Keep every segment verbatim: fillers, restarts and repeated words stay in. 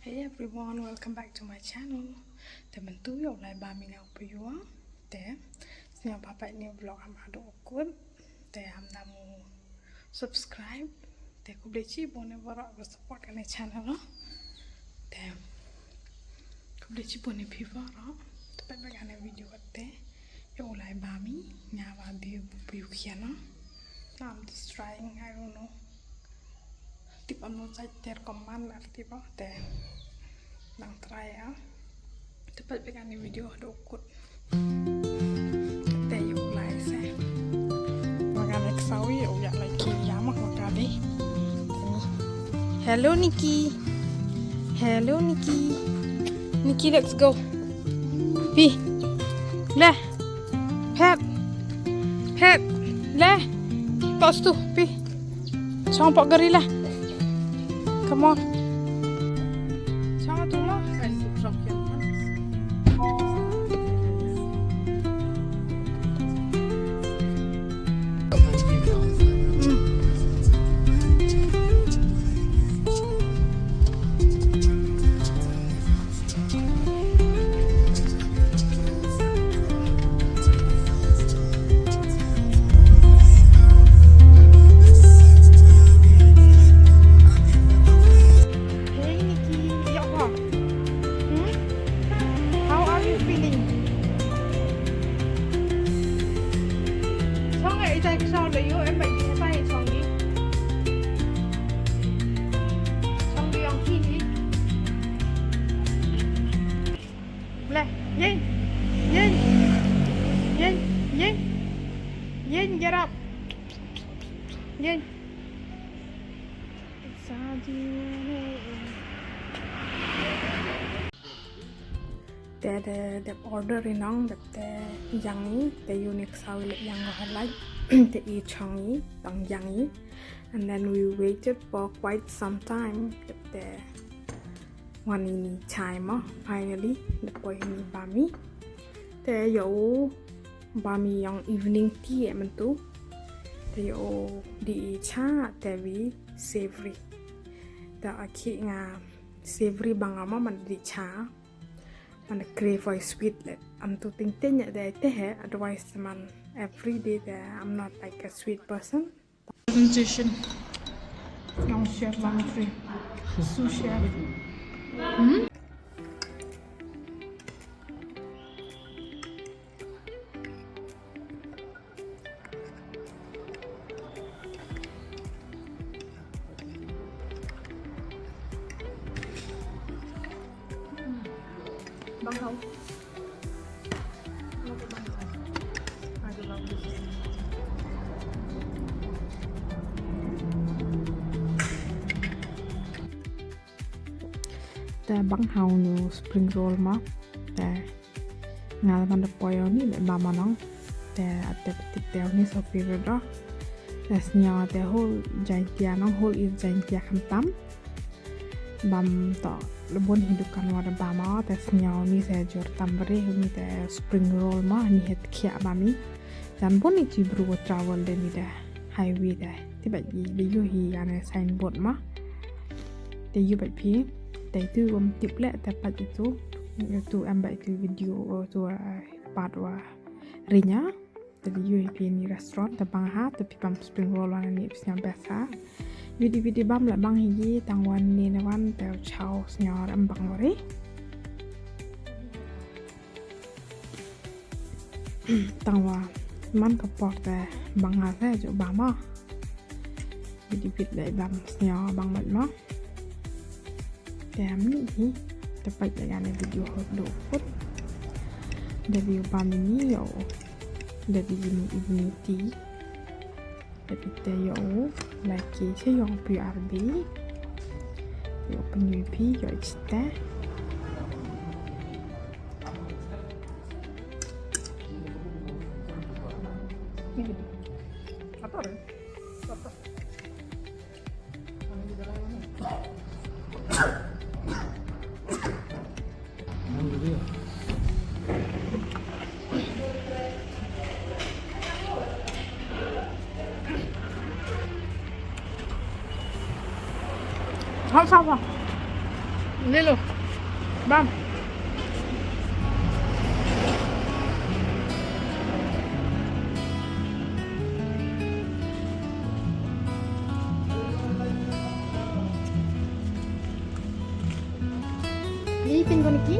Hey everyone, welcome back to my channel. Te mynta ïa u lai bam ïa u payua. Te sñiaw ba pait ne vlog am ado kut. Te am namu subscribe. Te khublei chibun ïa baroh ba support kane channel no. Te khublei chibun ïa phi baroh. Te pait ba kane video kate. Ïa u lai bam ïa nga ba bi u payua khian no. Now I'm just trying, I don't know. Tip am no sa ter koman ar tip te nang try a. Te pat bek ani video do kut. Te ïa u lai se. Makan ek sawi ïa u yak lai ki ïa mak makadi. Hello Nikki. Hello Nikki. Nikki, let's go. Pi. Le. Phet. Phet. Le. Tos tu pi. Chong pok gari le. Come on. Chong tu mo. Hey Nikki, ïa ka. Hmm? How are you feeling? Chong eh, itai ksaw le ïoh em bai di itai chong di. Chong di ong ki di. Le, yin, yin, yin, yin, yin, get up, yin. Te, te, te order ri nong, te, te jang i, te ïa u next saw i le jang ko halai, te i chong i, tang jang i. And then we waited for quite some time, te, te wan ini chai mo, finally, te poi ini bam i. Te ïa u bam i ïa u evening tea eh mynta. Te ïa u di i cha, te wi savory. Te aki nga savory bang ama man di cha. Man crave for sweet le. Am tu ting ting ïa de te he, otherwise man every day te I'm not like a sweet person. Presentation. Ïa u chef laundry. Sous chef. Hmm? Bang hau. Te bang hau nu spring roll ma. Te nga la man da poi uni me bam ma nong. Te ate petit te uni so period ro. Te sñiaw te whole Jaintia nong, whole East Jaintia khamtam. Bam to le bun hi dukan wa da bam ma, te sñiaw ni se jur tam bari, ni te spring roll ma, ni het khia bam i. Jan bun i chi bru wa travel de ni de highway de. Te ba i de yu hi ane signboard ma. Te yu ba phi, te tu wam tip le, te pat itu, itu em ba itu video, o tu, eh, part wa rinya. Te di yu hi phi ni restaurant, te bang ha, te phi bam spring roll wan ni phi sñiaw best ha. Vidi vidi bam le bang hi tang wan ni ne wan, te chow sñiaw em bang wari. Tang wa man ka por te bang ha te ju bam ha. Bit bit dei bam sñiaw bang mat ma. Te am ni hi. Te pait dei ane video hot do put. Da view bam ni yo. Da view ni ibni ti. Da view te yo. Like che yo pi arbi. Yo pi ni pi yo chite. Apa re? Apa? Hot sauce. Lilo. Bam. Ni pin ko niki.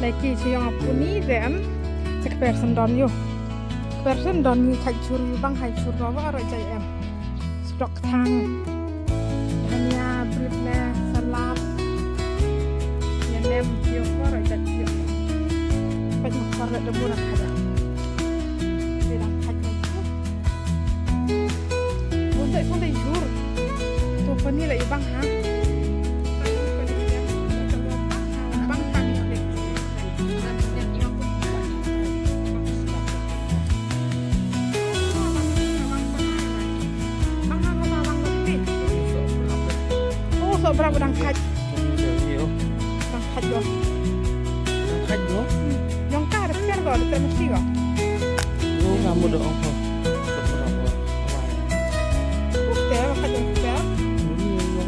Leki chi yong apuni dem. Chek person don yo. Person don ni khat jhur ïa bang hai jhur ba wa ro jai em. Stok thang. Dhania, brit ne, salad. Ïa nem, ïa ko, rai dat ïa. Pat mo kar le debu na kada. Dia dah kat ni. Bontai, bontai jhur. Tu pani la ïa bang ha. Bang tang. Oh, sok berapa dang khat? Dang khat go. Dang khat go? Hmm. Dang khat, ada khat go, ada khat mesti go. Oh, kamu dah ongkos. Sok berapa? Awal. Okey, makan dong khat. Hmm, iya.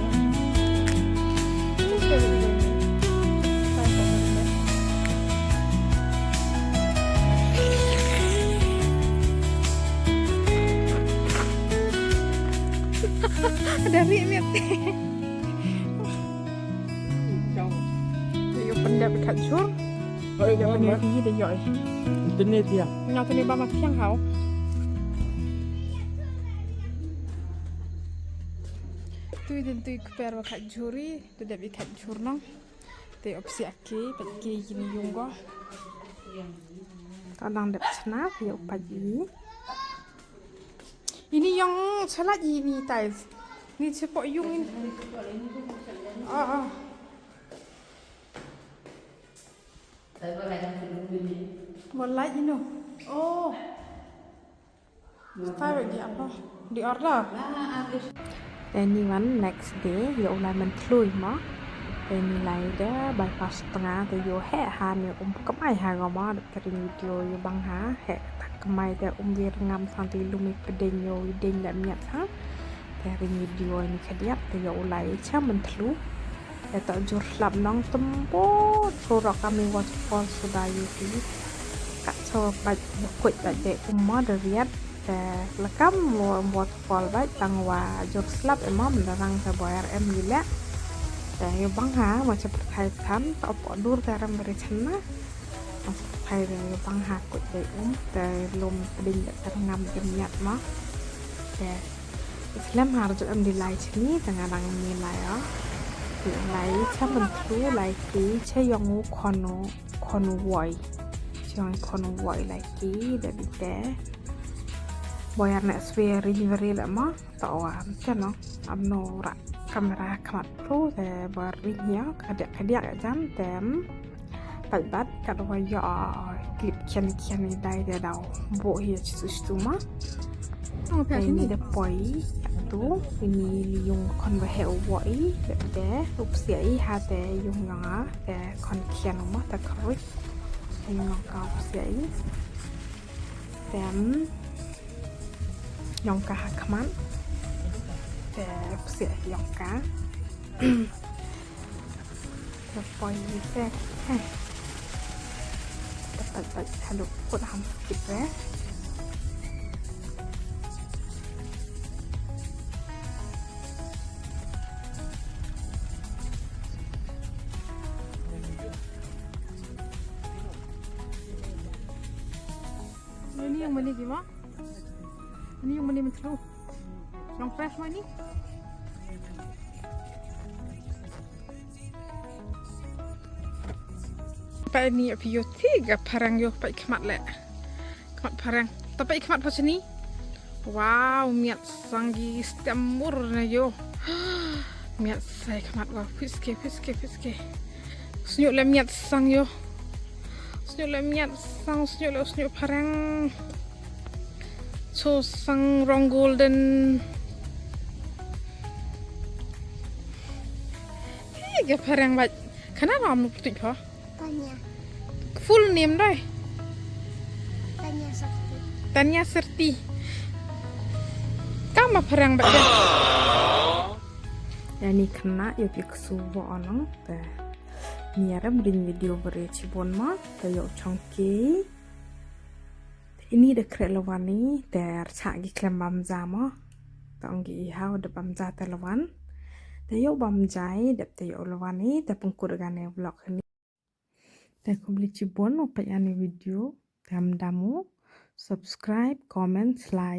Dari mit. Jauh. Ïa u pyndep kat jhur. Ïa u pyndep ïa u. Internet ïa. Nga tani ba ma thiang hau. Tui din tui kper ba kat jhur i. Te dep i kat jhur nong. Te u psiah ki, peit ki ïa ini yung go. Ka dang dep chna, te u peit i. Ini yung chala i ini tiles. Ni chepo yung ini. Ah, ah. Mo light ino. Oh. Style di apa? Di order. Te ni wan next day, ïa u lai Mynthlun mo. Te ni lai da bypass tnga te ïoh heh ha ni um kamai ha ngo mo. Te ring video ïoh bang ha heh ta kamai te um wir ngam sang te lum i pdeng ïoh i deng da miat ha. Te ring video ni khadiak te ïa u lai cha Mynthlun. Te to jur hlap nong tembot surok kami waterfall suda ïoh ti. Kat so pat ïoh kuit pat te um mo da riat. Te lakam mo waterfall bad tang wa jur slap em mo, mynta rang te boyar em ïa leh. Te ïa bang ha mo cha pyrthai than ta opo dur te ram beri chana. Mo cha pyrthai te ïa bang ha kuit te um te lum pding te ngam te miat mo. Te slem ha rajut em di lai chini te nga dang ni lai o. Te lai cha Mynthlun lai ki cha yong u khon u khon u woi. Cha yong u khon u woi lai ki da bi te. Boyar ne swe ring veri le mo. To wa am te no. Am no ra kamera khmat plu te boyar ring ïa. Kadiak kadiak jan te. Pat pat kat wa ïa clip khian khian ni dai te dau. Bo hi chitu chitu ma. Te ni da poi tu ini li yung khon wa he u woi te u psiah i ha te yung yong a te khon khian u ma te kharui. Te yung ka u psiah i. Tem yong ka ha khmat. Te u psiah yong ka. Te poi ni te. Te pat pat haduh kut ham skip re. Ini yung mani di ma? Ini yung mani mentelu. Yang fresh mo ini? Peit ni ïa phi ïoh ti ka phareng ïoh peit khmat leh. Khmat phareng. Ta peit khmat pha sini. Wow, miat sang ki stem mur na ïoh. Miat sai khmat wa. Phi sike, phi sike, phi sike. Sñiuh leh miat sang ïoh. Sñiuh leh miat sang, sñiuh leh sñiuh phareng. Cho sang rong golden. Hi ka phareng bad. Khana ram nu putih pha. Tanya. Full name dai. Tanya Sakti. Tanya Serti. Kama phareng bad. Te ini khynnah ïoh ki ksu bo onong te. Ini ïa rem ring video beri chibun mo te ïoh chong ki. Te ini da khreh lawan ni te rchak ki khlem bam ja mo. Te ong ki ihaw da bam ja te lawan. Te ïoh bam jai dep te ïoh lawan ni te pengkut gane vlog ni. Te khublei chibun u peit ani video. Te ham damu subscribe, comment, like.